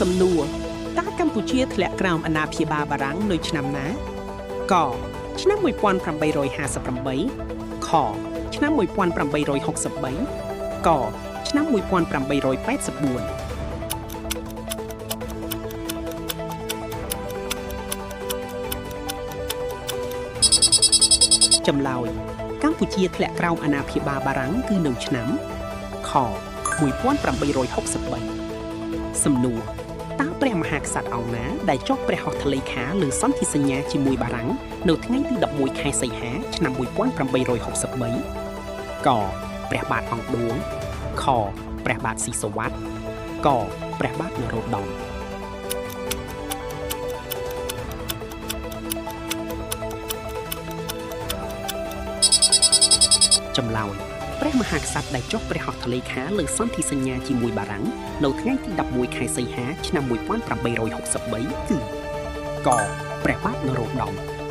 សំណួរតើកម្ពុជាធ្លាក់ក្រោមអាណាព្យាបាលបារាំងនៅឆ្នាំណាកឆ្នាំ1858ខឆ្នាំ1863កឆ្នាំ1884ចម្លើយកម្ពុជាធ្លាក់ក្រោមអាណាព្យាបាលបារាំងគឺនៅឆ្នាំខ1863សំណួរតើព្រះមហាក្សត្រអង្គណាដែលចុះព្រះហស្ថលេខាលើសន្ធិសញ្ញាជាមួយបារាំងនៅថ្ងៃទី11ខែសីហាឆ្នាំ1863កព្រះបាទអង្គឌួងខព្រះបាទស៊ីសុវត្ថិកព្រះបាទនរោត្តមចម្លើយព្រះមហាក្សត្រដែលចុះព្រះហស្ថលេខាលើសន្ធិសញ្ញាជាមួយបារាំងនៅថ្ងៃទី11ខែសីហាឆ្នាំ1863គឺកព្រះបាទនរោត្តម។